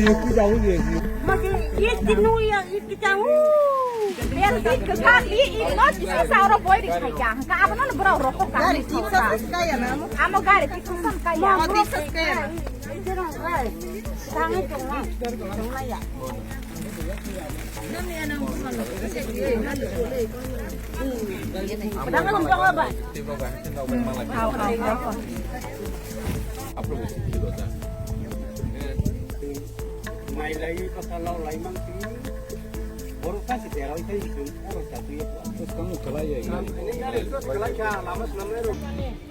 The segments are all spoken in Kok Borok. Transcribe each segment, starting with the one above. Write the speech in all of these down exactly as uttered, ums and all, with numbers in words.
Magi, ye tinu ya, ye kita, uh. Bel di ke ka, i, i, no, di sa sa oro boy di khai ka. Ka apa no bro ro ko ka. Gari, di sa sa kaya na. Amo gari, di sa sa kaya. Amo di sa kaya. Tangai tong na. Tong na ya.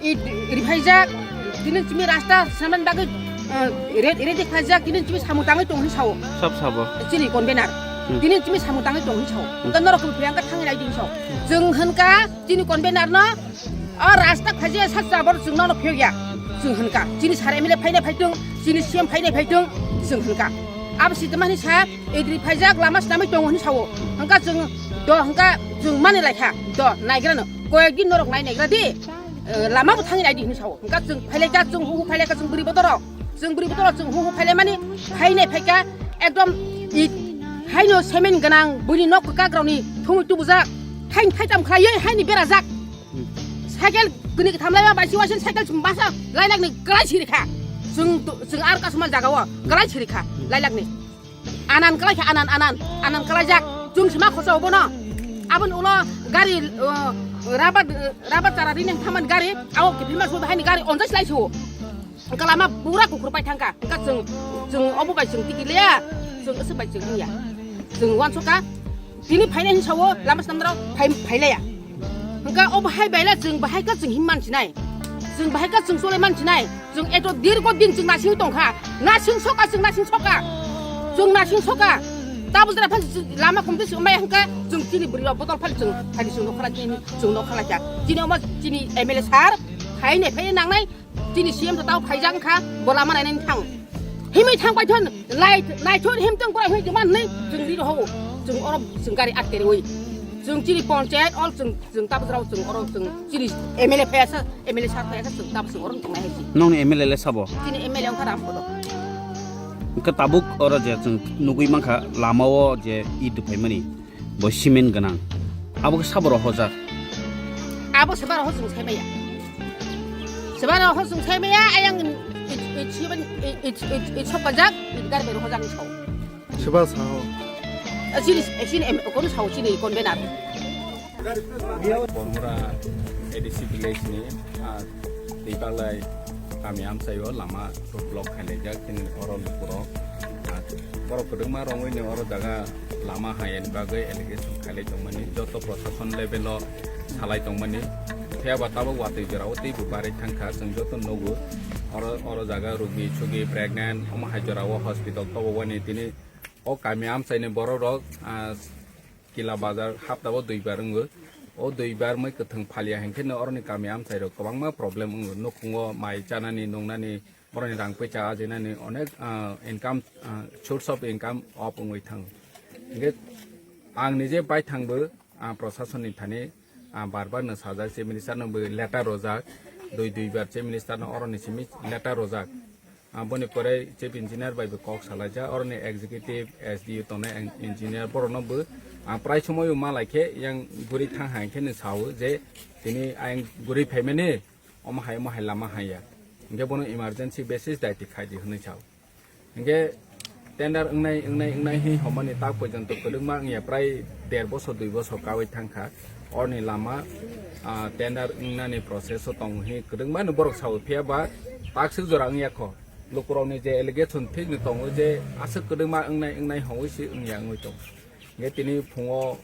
I riphai jak, tini chimi rasta saman bagwi, eh, re-, ready khlai jak, tini chimi samung tangwi tong hinwi sao. Sab sabo. Chini convener. Hmm. Tini chimi samung tangwi tong hinwi sao. Hmm. Hwnkhe norok phiyang kha thangwi nai di hinwi sao. Chwng hwnkha chini convener no, o rasta khaji sa sa bor chwng nono phiyok ya. Chwng hwnkha. Chini sar M L A phainai phaitung, chini C M phainai phaitung, chwng hwnkha. Abo si tama hinwi sa, idri phaijak lama swnamwi tongo hinwi sao. Hwnkha chwng do, hwnkha chwng mani laikha do, naigrano. Koyek din norok nai naigra di. Eh, lama bo thangwi nai di hinwi sao. Hwnkha chwng phailaikha, chwng huhu phailaikha, chwng bwrwi bodorok. Chwng bwrwi bodorok chwng huhu phailai mani, phainai phaikha, ekdom i, haino cement gwnang, buini nok kwkakrokni thumwi tubujak. Thain thaitam khlaiwi haini berajak. Hmm. Cycle kwnwi kwtham laiba bai siwasin cycle masa lailakni kwlai sirikha. Chwng, chwng ar kasuma jagao kwlai sirikha lailakni. Anan kwlai kha, anan, anan, anan kwlaijak. Chwng sima khosa obono. Aboni ulo gari, uh, rabar, rabar chara rineng thaman gari, abo kiphilma soi bahani gari onjai slai sio. Hwnkha lama pura kukhur pai thangkha. Hwnkha chwng, chwng obo bai chwng tiki liya, chwng aswk bai chwng wngya. Chwng uansukha, tini phainai hinwi sao, lama swnamdoro phai, phailaya. Hwnkha obo hai baila chwng bahai kha chwng him mansinai. Chwng bahai kha chwng cholai mansinai. Chwng eto dirgo din chwng nasing tongkha. Nasing soka, chwng nasing soka. Chwng nasing soka. Tabuk jora phai lama khumti chwng mai hwnkha chwng chini bwrwi rok bodol phai chwng phai chwng nokha chini chwng nokha kha. Chini omo chini M L A sir phainai phai nangnai. Chini C M to tao phaijak wngkha, bo lama nainani thang. Himwi thang paithon, lai, naithon himtong borai hwnwi tongma hwnwi chwng ri rohoro. Chwng oro chwng gari atte rwi. Chwng chini ponchayat all chwng, chwng tabuk rao chwng oro chwng chini M L A phayasa, M L A sir phayasa chwng tabuk chwng oro tongnai hai si. Nongni M L A le sabo? Chini M L A wngkha Rampodo. Wngkha tabuk oro je chwng nugwi mankha lama o je id phaimani. Bo cement gwnang. Abo khe saboro hojak. Abo saboro hojak sai maya. Saboro hojak sai maya, ayang it, it, it, it, it, it, it, sokajak, it gar beru hojak ni sao. Seba sao. Sini, sini em, kono sao sini convener. Bormura A D C village ni, ah, Teibalai kami amchaio lama road block khainai jak chini oro lukurok. Ah, borok kwbangma rongwi ni oro jaga lama hayani bagwi allegation khailai tongmani, joto proshashan level o salai tongmani. Phiya ba tabuk watwi jorao teibo barwi thangkha, chwng joto nugo. Oro, oro jaga rugi sugi pregnant omo hai jorao hospital tobobani tini o kami amchaini borok rok, ah, Kila bazar hapta o duibar wngo. O duibar mui kwthwng phalia hinkhe no oroni kami amchai rok kwbangma problem wngo. Nukhungo mai chanani, nungnani, boroni rang poisa ajinani onek, ah, income, ah, source of income off wngwi thango. Hinkhe ang nije baithangbo, ah, proshasonni thani, ah, bar bar no sajak, chief minister no bo letter rojak, dui duibar chief minister no oroni simi letter rojak. Ah, boni pore chief engineer bai bo kok salaijak, oroni executive, S D O tongnai en-, engineer, borokno bo, ah, prai somoio malai khe yang guri thang hai khe no sao je tini ayang guri phaimani omo hai, omo hai lama haiya. Hinkhe bono emergency basis daiti khaidi hwnwi sao. Hinkhe tender wngnai, wngnai, wngnai hi homani tak porjonto kwdwkma wngya, prai der bosor, dui bosor kawi thangkha. Orni lama, ah, tender wngnani process o tongo hi kwdwkma no borok sao, phiya ba takswk jora wngya kho. Lukurokni je allegation thikni tongo je aswk kwdwkma wngnai wngnai hwnwi se wngya wngwi tongo. Hinkhe tini phungo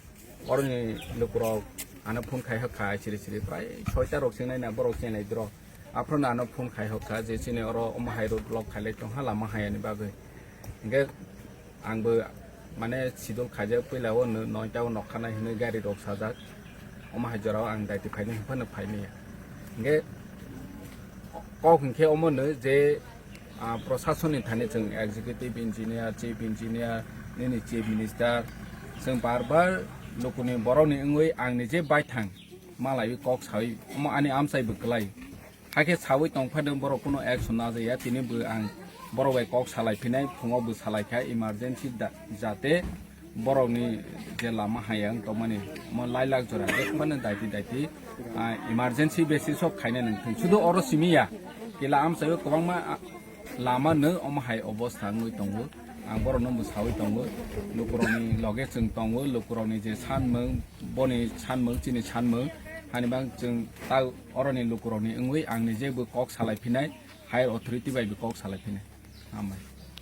oroni lukurok ano phone khai hokha siri siri prai soita rok chengnai na borok chengnai dro. Aphuru ano phone khai hokha je chini oro omo hai road block khailai tongha lama hayani bagwi. Hinkhe Ang bo mane sidol khaijak puila o no-, noita o nokha nai hinwi gari rok sajak. Omo hai jorao ang daiti phainai hinphano phaimaya. Hinkhe kok hinkhe omono je, ah, proshasonni thani chwng executive engineer, chief engineer, nini chief minister, chwng bar bar lukuni borokni wngwi ang nije baithang malaiwi kok sawi omo ani amchai bo kwlai. Hakhe sawi tongphano borok kuno action najaya, tini bo ang Borok bai kok salai phinai, phungo bo salai kha emergency da-, jate borokni je lama hayang tongmani mo lailak jora je phano daiti daiti, ah, emergency basis o khaina nang thung. Sudu oro simi ya, kila amchaio kwbangma, ah, lama no omo hai obostha wngwi tongo. Ang borokno bo sawi tongo, lukurokni loge chwng tongo, lukurokni je sanmung, boni sanmung, chini sanmung, hani bang chwng ta oroni lukurokni wngwi ang nije bo kok salai phinai, higher authority bai bo kok salai phinai. Hambai.